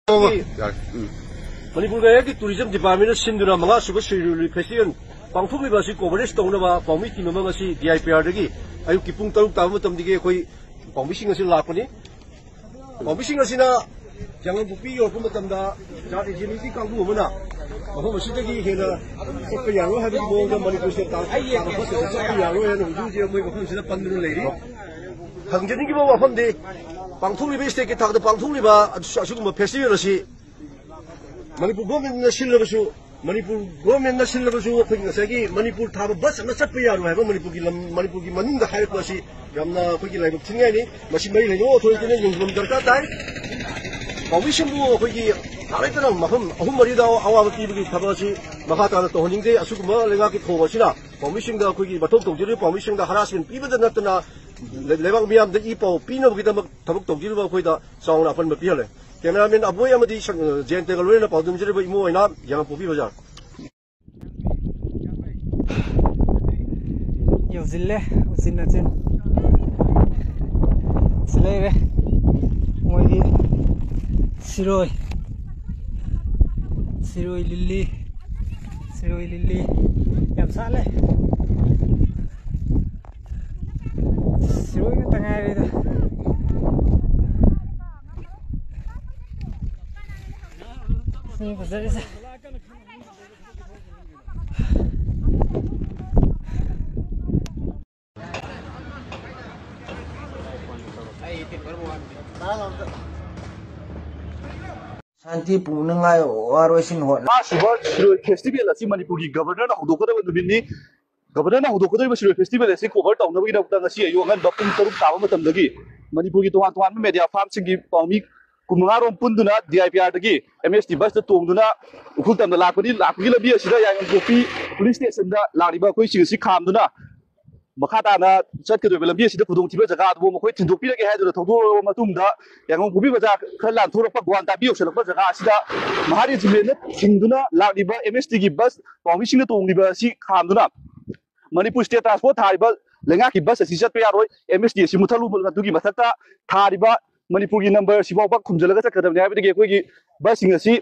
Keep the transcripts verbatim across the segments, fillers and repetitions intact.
ꯌꯥꯔꯦ꯫ ꯎꯝ꯫ ꯃꯅꯤꯄꯨꯔ ꯂꯩꯉꯥꯛꯀꯤ ꯇꯨꯔꯤꯖꯝ ꯗꯤꯄꯥꯔꯠꯃꯦꯟꯅ ꯁꯤꯟꯗꯨꯅ ꯃꯉꯥ ꯁꯨꯕ ꯁꯤꯔꯣꯏ ꯂꯤꯂꯤ ꯐꯦꯁꯇꯤꯚꯦꯜ ꯄꯥꯡꯊꯣꯛꯂꯤꯕ ꯑꯁꯤ ꯀꯣꯚꯔꯦꯖ ꯇꯧꯅꯕ ꯄꯥꯎꯃꯤ ꯇꯤꯝ ꯑꯃ ꯉꯁꯤ ꯗꯤ ꯑꯥꯏ ꯄꯤ ꯑꯥꯔꯗꯒꯤ ꯑꯌꯨꯛꯀꯤ ꯄꯨꯡ ꯇꯔꯨꯛ ꯇꯥꯕ ꯃꯇꯝꯗꯒꯤ ꯑꯩꯈꯣꯏ ꯄꯥꯎꯃꯤꯁꯤꯡ ꯑꯁꯤ ꯂꯥꯛꯄꯅꯤ꯫ ꯄꯥꯎꯃꯤꯁꯤꯡ ꯑꯁꯤꯅ ꯌꯥꯉꯝꯄꯣꯛꯄꯤ ꯌꯧꯔꯛꯄ ꯃꯇꯝꯗ ꯖꯥꯠ ꯏꯟꯖꯤꯅꯤꯌꯔꯒꯤ ꯀꯥꯡꯕꯨ ꯑꯃꯅ ꯃꯐꯝ ꯑꯁꯤꯗꯒꯤ ꯍꯦꯟꯅ ꯆꯠꯄ ꯌꯥꯔꯣꯏ ꯍꯥꯏꯕꯒꯤ ꯃꯑꯣꯡꯗ ꯃꯅꯤꯄꯨꯔ ꯁ꯭ꯇꯦꯠ ꯇ꯭ꯔꯥꯟꯁꯄꯣꯔꯠ ꯊꯥꯕ ꯕꯁ ꯑꯁꯤ ꯆꯠꯄ ꯌꯥꯔꯣꯏ ꯍꯥꯏꯅ ꯍꯧꯖꯤꯛ ꯍꯧꯖꯤꯛ ꯃꯣꯏ ꯃꯐꯝꯁꯤꯗ ꯄꯟꯗꯨꯅ ꯂꯩꯔꯤ꯫ ꯍꯪꯖꯅꯤꯡꯉꯤꯕ ꯋꯥꯐꯝꯗꯤ, ꯄꯥꯡꯊꯣꯛꯂꯤꯕ ꯁ꯭ꯇꯦꯠꯀꯤ ꯊꯥꯛꯇ ꯄꯥꯡꯊꯣꯛꯂꯤꯕ ꯑꯁꯤꯒꯨꯝꯕ ꯐꯦꯁꯇꯤꯚꯦꯜ ꯑꯁꯤ ꯃꯅꯤꯄꯨꯔ ꯒꯣꯔꯃꯦꯟꯅ ꯁꯤꯜꯂꯕꯁꯨ, ꯃꯅꯤꯄꯨꯔ ꯒꯣꯔꯃꯦꯟꯅ ꯁꯤꯜꯂꯕꯁꯨ ꯑꯩꯈꯣꯏꯒꯤ ꯉꯁꯥꯏꯒꯤ ꯃꯅꯤꯄꯨꯔ ꯊꯥꯕ ꯕꯁ ꯑꯃ ꯆꯠꯄ ꯌꯥꯔꯣꯏ ꯍꯥꯏꯕ ꯃꯅꯤꯄꯨꯔꯒꯤ ꯂꯝ, ꯃꯅꯤꯄꯨꯔꯒꯤ ꯃꯅꯨꯡꯗ ꯍꯥꯏꯔꯛꯄ ꯑꯁꯤ ꯌꯥꯝꯅ ꯑꯩꯈꯣꯏꯒꯤ ꯂꯥꯏꯕꯛ ꯊꯤꯅꯤꯡꯉꯥꯏꯅꯤ꯫ ꯃꯁꯤ ꯃꯔꯤ ꯂꯩꯅꯕ ꯑꯣꯊꯣꯔꯤꯇꯤꯅ ꯌꯦꯡꯁꯤꯟꯐꯝ ꯗꯔꯀꯥꯔ ꯇꯥꯏ꯫ ꯄꯥꯎꯃꯤꯁꯤꯡꯕꯨ ꯑꯩꯈꯣꯏꯒꯤ ꯂꯥꯛꯂꯩꯇꯅ ꯃꯐꯝ ꯑꯍꯨꯝ ꯃꯔꯤꯗ ꯑꯋꯥꯕ ꯄꯤꯕꯒꯤ ꯊꯕꯛ ꯑꯁꯤ ꯃꯈꯥ ꯇꯥꯅ ꯇꯧꯍꯟꯅꯤꯡꯗꯦ꯫ ꯑꯁꯤꯒꯨꯝꯕ ꯂꯩꯉꯥꯛꯀꯤ ꯊꯧꯑꯣꯡ ꯑꯁꯤꯅ ꯄꯥꯎꯃꯤꯁꯤꯡꯗ, ꯑꯩꯈꯣꯏꯒꯤ ꯃꯊꯧ ꯇꯧꯖꯔꯤꯕ ꯄꯥꯎꯃꯤꯁꯤꯡꯗ ꯍꯔꯥꯁꯃꯦꯟ ꯄꯤꯕꯗ ꯅꯠꯇꯅ ꯂꯩꯕꯥꯛ ꯃꯤꯌꯥꯝꯗ ꯏ ꯄꯥꯎ ꯄꯤꯅꯕꯒꯤꯗꯃꯛ ꯊꯕꯛ ꯇꯧꯖꯔꯤꯕ ꯑꯩꯈꯣꯏꯗ ꯆꯥꯎꯅ ꯑꯄꯟꯕ ꯄꯤꯍꯜꯂꯦ꯫ ꯀꯦꯃꯦꯔꯥꯃꯦꯟ ꯑꯕꯣꯏ ꯑꯃꯗꯤ ꯁꯪ-, ꯖꯌꯟꯇꯒ ꯂꯣꯏꯅꯅ ꯄꯥꯎꯗꯝꯖꯔꯤꯕ ꯏꯃꯨ ꯑꯣꯏꯅ ꯌꯥꯉꯝꯄꯣꯛꯄꯤ ꯕꯖꯥꯔ꯫ ꯌꯧꯁꯤꯜꯂꯦ ꯎꯆꯤꯟ ꯅꯥꯆꯤꯟ꯫ ꯁꯤ ꯂꯩꯔꯦ ꯃꯣꯏꯒꯤ ꯁꯤꯔꯣꯏ, ꯁꯤꯔꯣꯏ ꯂꯤꯂꯤ, ꯁꯤꯔꯣꯏ ꯂꯤꯂꯤ꯫ ꯌꯥꯝ ꯁꯥꯠꯂꯦ꯫ ꯁꯤꯔꯣꯏ ꯉꯥꯛꯇ ꯉꯥꯏꯔꯦꯗ꯫ ꯁꯤꯅꯤ ꯐꯖꯔꯤꯁꯦ꯫ ꯁꯥꯟꯇꯤ ꯄꯨꯅꯉꯥꯏ ꯑꯣ ꯑꯥꯔ ꯑꯣꯏꯁꯤꯡ ꯍꯣꯠꯅ ꯃꯉꯥ ꯁꯨꯕ ꯁꯤꯔꯣꯏ ꯐꯦꯁꯇꯤꯚꯦꯜ ꯑꯁꯤ ꯃꯅꯤꯄꯨꯔꯒꯤ ꯒꯕꯔꯅꯔꯅ ꯍꯧꯗꯣꯛꯀꯗꯕ ꯅꯨꯃꯤꯠꯅꯤ꯫ ꯒꯕꯔꯅꯔꯅ ꯍꯧꯗꯣꯛꯀꯗꯧꯔꯤꯕ ꯁꯤꯔꯣꯏ ꯐꯦꯁꯇꯤꯚꯦꯜ ꯑꯁꯤ ꯀꯣꯚꯔ ꯇꯧꯅꯕꯒꯤꯗꯃꯛꯇ ꯉꯁꯤ ꯑꯌꯨꯛ ꯑꯉꯟꯕ ꯄꯨꯡ ꯇꯔꯨꯛ ꯇꯥꯕ ꯃꯇꯝꯗꯒꯤ ꯃꯅꯤꯄꯨꯔꯒꯤ ꯇꯣꯉꯥꯟ ꯇꯣꯉꯥꯟꯕ ꯃꯦꯗꯤꯌꯥ ꯐꯥꯔꯝꯁꯤꯡꯒꯤ ꯄꯥꯎꯃꯤ ꯀꯨꯟꯃꯉꯥ ꯔꯣꯝ ꯄꯨꯟꯗꯨꯅ D I P ꯑꯥꯔꯗꯒꯤ M S T ꯕꯁꯇ ꯇꯣꯡꯗꯨꯅ ꯎꯈ꯭ꯔꯨꯜ ꯇꯝꯅ ꯂꯥꯛꯄꯅꯤ꯫ ꯂꯥꯛꯄꯒꯤ ꯂꯝꯕꯤ ꯑꯁꯤꯗ ꯌꯥꯏꯉꯪꯄꯣꯛꯄꯤ ꯄꯨꯂꯤꯁ ꯁ꯭ꯇꯦꯁꯟꯗ ꯂꯥꯛꯂꯤꯕ ꯑꯩꯈꯣꯏꯁꯤꯡ ꯑꯁꯤ ꯈꯥꯝꯗꯨꯅ ꯃꯈꯥ ꯇꯥꯅ ꯆꯠꯀꯗꯧꯔꯤꯕ ꯂꯝꯕꯤ ꯑꯁꯤꯗ ꯈꯨꯗꯣꯡꯊꯤꯕ ꯖꯒꯥ ꯑꯗꯨꯕꯨ ꯃꯈꯣꯏ ꯊꯤꯟꯗꯣꯛꯄꯤꯔꯒꯦ ꯍꯥꯏꯗꯨꯅ ꯊꯧꯗꯣꯔꯛꯂꯕ ꯃꯇꯨꯡꯗ ꯌꯥꯏꯉꯪꯄꯣꯛꯄꯤ ꯕꯖꯥꯔ ꯈꯔ ꯂꯥꯟꯊꯣꯔꯛꯄ ꯒ꯭ꯋꯥꯟꯇꯥꯕꯤ ꯌꯧꯁꯤꯜꯂꯛꯄ ꯖꯒꯥ ꯑꯁꯤꯗ ꯃꯍꯥ ꯔꯦꯖꯤꯃꯦꯟꯅ ꯊꯤꯡꯗꯨꯅ ꯂꯥꯛꯂꯤꯕ ꯑꯦꯝ ꯑꯦꯁ ꯇꯤꯒꯤ ꯕꯁ ꯄꯥꯎꯃꯤꯁꯤꯡꯅ ꯇꯣꯡꯂꯤꯕ ꯑꯁꯤ ꯈꯥꯝꯗꯨꯅ ꯃꯅꯤꯄꯨꯔ ꯁ꯭ꯇꯦꯠ ꯇ꯭ꯔꯥꯟꯁꯄꯣꯔꯠ ꯊꯥꯔꯤꯕ ꯂꯩꯉꯥꯛꯀꯤ ꯕꯁ ꯑꯁꯤ ꯆꯠꯄ ꯌꯥꯔꯣꯏ, ꯑꯦꯝ ꯑꯦꯁ ꯇꯤ ꯑꯁꯤ ꯃꯨꯠꯊꯠꯂꯨꯕ ꯑꯗꯨꯒꯤ ꯃꯊꯛꯇ ꯊꯥꯔꯤꯕ ꯃꯅꯤꯄꯨꯔꯒꯤ ꯅꯝꯕꯔ ꯁꯤꯐꯥꯎꯕ ꯈꯨꯝꯖꯤꯜꯂꯒ ꯆꯠꯀꯗꯕꯅꯤ ꯍꯥꯏꯕꯗꯒꯤ ꯑꯩꯈꯣꯏꯒꯤ ꯕꯁꯁꯤꯡ ꯑꯁꯤ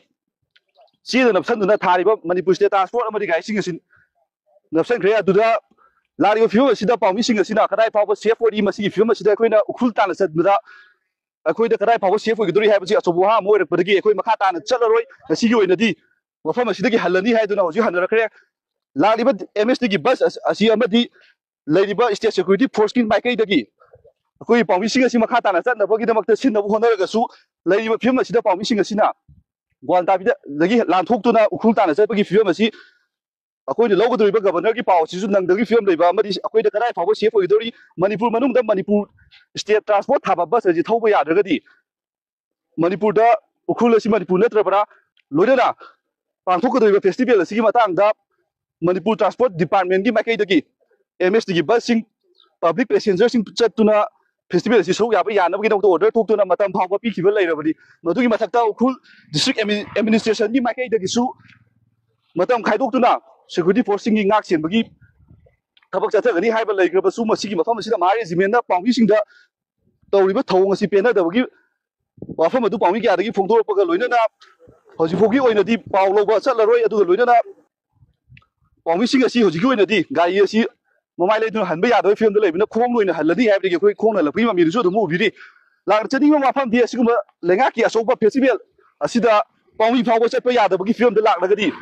ꯆꯦꯗ ꯅꯞꯁꯟꯗꯨꯅ ꯊꯥꯔꯤꯕ ꯃꯅꯤꯄꯨꯔ ꯁ꯭ꯇꯦꯠ ꯇ꯭ꯔꯥꯟꯁꯄꯣꯔꯠ ꯑꯃꯗꯤ ꯒꯥꯔꯤꯁꯤꯡ ꯑꯁꯤ ꯅꯞꯁꯟꯈ꯭ꯔꯦ꯫ ꯑꯗꯨꯗ ꯂꯥꯛꯂꯤꯕ ꯐꯤꯕꯝ ꯑꯁꯤꯗ ꯄꯥꯎꯃꯤꯁꯤꯡ ꯑꯁꯤꯅ ꯀꯗꯥꯏ ꯐꯥꯎꯕ ꯁꯦꯐ ꯑꯣꯏꯔꯤ, ꯃꯁꯤꯒꯤ ꯐꯤꯕꯝ ꯑꯁꯤꯗ ꯑꯩꯈꯣꯏꯅ ꯎꯈ꯭ꯔꯨꯜ ꯇꯥꯟꯅ ꯆꯠꯄꯗ ꯑꯩꯈꯣꯏꯗ ꯀꯗꯥꯏ ꯐꯥꯎꯕ ꯁꯦꯐ ꯑꯣꯏꯒꯗꯧꯔꯤ ꯍꯥꯏꯕꯁꯤ ꯑꯆꯧꯕ ꯋꯥꯍꯪ ꯑꯃ ꯑꯣꯏꯔꯛꯄꯗꯒꯤ ꯑꯩꯈꯣꯏ ꯃꯈꯥ ꯇꯥꯅ ꯆꯠꯂꯔꯣꯏ꯫ ꯉꯁꯤꯒꯤ ꯑꯣꯏꯅꯗꯤ ꯃꯐꯝ ꯑꯁꯤꯗꯒꯤ ꯍꯜꯂꯅꯤ ꯍꯥꯏꯗꯨꯅ ꯍꯧꯖꯤꯛ ꯍꯟꯅꯔꯛꯈ꯭ꯔꯦ꯫ ꯂꯥꯛꯂꯤꯕ ꯑꯦꯝ ꯑꯦꯁ ꯇꯤꯒꯤ ꯕꯁ ꯑꯁꯤ ꯑꯃꯗꯤ ꯂꯩꯔꯤꯕ ꯁ꯭ꯇꯦꯠ ꯁꯦꯀ꯭ꯌꯨꯔꯤꯇꯤ ꯐꯣꯔꯁꯀꯤ ꯃꯥꯏꯀꯩꯗꯒꯤ ꯑꯩꯈꯣꯏꯒꯤ ꯄꯥꯎꯃꯤꯁꯤꯡ ꯑꯁꯤ ꯃꯈꯥ ꯇꯥꯅ ꯆꯠꯅꯕꯒꯤꯗꯃꯛꯇ ꯁꯤꯟꯅꯕ ꯍꯣꯠꯅꯔꯒꯁꯨ, ꯂꯩꯔꯤꯕ ꯐꯤꯕꯝ ꯑꯁꯤꯗ ꯄꯥꯎꯃꯤꯁꯤꯡ ꯑꯁꯤꯅ ꯒ꯭ꯋꯥꯜꯇꯥꯕꯤꯗꯒꯤ ꯂꯥꯟꯊꯣꯛꯇꯨꯅ ꯎꯈ꯭ꯔꯨꯜ ꯇꯥꯟꯅ ꯆꯠꯄꯒꯤ ꯐꯤꯕꯝ ꯑꯁꯤ ꯑꯩꯈꯣꯏꯅ ꯂꯧꯒꯗꯧꯔꯤꯕ ꯒꯕꯔꯅꯔꯒꯤ ꯄꯥꯎ ꯑꯁꯤꯁꯨ ꯅꯪꯗꯕꯒꯤ ꯐꯤꯕꯝ ꯂꯩꯕ ꯑꯃꯗꯤ ꯑꯩꯈꯣꯏꯗ ꯀꯗꯥꯏ ꯐꯥꯎꯕ ꯁꯦꯐ ꯑꯣꯏꯒꯗꯧꯔꯤ? ꯃꯅꯤꯄꯨꯔ ꯃꯅꯨꯡꯗ ꯃꯅꯤꯄꯨꯔ ꯁ꯭ꯇꯦꯠ ꯇ꯭ꯔꯥꯟꯁꯄꯣꯔꯠ ꯊꯥꯕ ꯕꯁ ꯑꯁꯤ ꯊꯧꯕ ꯌꯥꯗ꯭ꯔꯒꯗꯤ ꯃꯅꯤꯄꯨꯔꯗ, ꯎꯈ꯭ꯔꯨꯜ ꯑꯁꯤ ꯃꯅꯤꯄꯨꯔ ꯅꯠꯇ꯭ꯔꯕ꯭ꯔꯥ? ꯂꯣꯏꯅꯅ ꯄꯥꯡꯊꯣꯛꯀꯗꯧꯔꯤꯕ ꯐꯦꯁꯇꯤꯚꯦꯜ ꯑꯁꯤꯒꯤ ꯃꯇꯥꯡꯗ ꯃꯅꯤꯄꯨꯔ ꯇ꯭ꯔꯥꯟꯁꯄꯣꯔꯠ ꯗꯤꯄꯥꯔꯠꯃꯦꯟꯒꯤ ꯃꯥꯏꯀꯩꯗꯒꯤ ꯑꯦꯝ ꯑꯦꯁ ꯇꯤꯒꯤ ꯕꯁꯁꯤꯡ, ꯄꯕ꯭ꯂꯤꯛ ꯄꯦꯁꯦꯟꯖꯔꯁꯤꯡ ꯆꯠꯇꯨꯅ ꯐꯦꯁꯇꯤꯚꯦꯜ ꯑꯁꯤ ꯁꯔꯨꯛ ꯌꯥꯕ ꯌꯥꯅꯕꯒꯤꯗꯃꯛꯇ ꯑꯣꯔꯗꯔ ꯊꯣꯛꯇꯨꯅ ꯃꯇꯝ ꯐꯥꯎꯕ ꯄꯤꯈꯤꯕ ꯂꯩꯔꯕꯗꯤ, ꯃꯗꯨꯒꯤ ꯃꯊꯛꯇ ꯎꯈ꯭ꯔꯨꯜ ꯗꯤꯁꯇ꯭ꯔꯤꯛ ꯑꯦꯗꯃꯤꯅꯤꯁꯇ꯭ꯔꯦꯁꯟꯒꯤ ꯃꯥꯏꯀꯩꯗꯒꯤꯁꯨ ꯃꯇꯝ ꯈꯥꯏꯗꯣꯛꯇꯨꯅ ꯁꯦꯀ꯭ꯌꯨꯔꯤꯇꯤ ꯐꯣꯔꯁꯁꯤꯡꯒꯤ ꯉꯥꯛ ꯁꯦꯟꯕꯒꯤ ꯊꯕꯛ ꯆꯠꯊꯒꯅꯤ ꯍꯥꯏꯕ ꯂꯩꯈ꯭ꯔꯕꯁꯨ, ꯃꯁꯤꯒꯤ ꯃꯐꯝ ꯑꯁꯤꯗ ꯃꯍꯥ ꯔꯦꯖꯤꯃꯦꯟꯅ ꯄꯥꯎꯃꯤꯁꯤꯡꯗ ꯇꯧꯔꯤꯕ ꯊꯧꯑꯣꯡ ꯑꯁꯤ ꯄꯦꯟꯅꯗꯕꯒꯤ ꯋꯥꯐꯝ ꯑꯗꯨ ꯄꯥꯎꯃꯤ ꯀꯌꯥꯗꯒꯤ ꯐꯣꯡꯗꯣꯔꯛꯄꯒ ꯂꯣꯏꯅꯅ ꯍꯧꯖꯤꯛ ꯐꯥꯎꯒꯤ ꯑꯣꯏꯅꯗꯤ ꯄꯥꯎ ꯂꯧꯕ ꯆꯠꯂꯔꯣꯏ꯫ ꯑꯗꯨꯒ ꯂꯣꯏꯅꯅ ꯄꯥꯎꯃꯤꯁꯤꯡ ꯑꯁꯤ ꯍꯧꯖꯤꯛꯀꯤ ꯑꯣꯏꯅꯗꯤ ꯒꯥꯔꯤ ꯑꯁꯤ ꯃꯃꯥꯏ ꯂꯩꯗꯨꯅ ꯍꯟꯕ ꯌꯥꯗꯕꯒꯤ ꯐꯤꯕꯝꯗ ꯂꯩꯕꯅ ꯈꯣꯡꯅ ꯑꯣꯏꯅ ꯍꯜꯂꯅꯤ ꯍꯥꯏꯕꯗꯒꯤ ꯑꯩꯈꯣꯏ ꯈꯣꯡꯅ ꯍꯜꯂꯛꯄꯒꯤ ꯃꯃꯤꯗꯨꯁꯨ ꯑꯗꯨꯝ ꯎꯕꯤꯔꯤ꯫ ꯂꯥꯛꯆꯅꯤꯡꯕ ꯋꯥꯐꯝꯗꯤ ꯑꯁꯤꯒꯨꯝꯕ ꯂꯩꯉꯥꯛꯀꯤ ꯑꯆꯧꯕ ꯐꯦꯁꯇꯤꯚꯦꯜ ꯑꯁꯤꯗ ꯄꯥꯎꯃꯤ ꯐꯥꯎꯕ ꯆꯠꯄ ꯌꯥꯗꯕꯒꯤ ꯐꯤꯕꯝꯗ ꯂꯥꯛꯂꯒꯗꯤ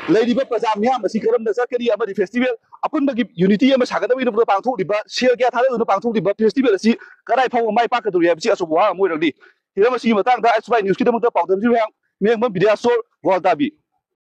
ꯂꯩꯔꯤꯕ ꯄ꯭ꯔꯖꯥ ꯃꯤꯌꯥꯝ ꯑꯁꯤ ꯀꯔꯝꯅ ꯆꯠꯀꯅꯤ ꯑꯃꯗꯤ ꯐꯦꯁꯇꯤꯚꯦꯜ ꯑꯄꯨꯟꯕꯒꯤ ꯌꯨꯅꯤꯇꯤ ꯑꯃ ꯁꯥꯒꯠꯅꯕꯒꯤꯗꯃꯛꯇ ꯄꯥꯡꯊꯣꯛꯂꯤꯕ, ꯁꯦꯜ ꯀꯌꯥ ꯊꯥꯗꯗꯨꯅ ꯄꯥꯡꯊꯣꯛꯂꯤꯕ ꯐꯦꯁꯇꯤꯚꯦꯜ ꯑꯁꯤ ꯀꯗꯥꯏ ꯐꯥꯎꯕ ꯃꯥꯏ ꯄꯥꯛꯀꯗꯧꯔꯤ ꯍꯥꯏꯕꯁꯤ ꯑꯆꯧꯕ ꯋꯥꯍꯪ ꯑꯃ ꯑꯣꯏꯔꯛꯂꯤ꯫ ꯍꯤꯔꯝ ꯑꯁꯤꯒꯤ ꯃꯇꯥꯡꯗ ꯑꯦꯁ ꯋꯥꯏ ꯅ꯭ꯌꯨꯁꯀꯤꯗꯃꯛꯇ ꯄꯥꯎꯗꯝꯁꯤꯡ ꯃꯌꯥꯝ ꯃꯦꯡꯕꯝ ꯕꯤꯗ꯭ꯌꯥꯁꯣꯔ, ꯒ꯭ꯋꯥꯜꯇꯥꯕꯤ꯫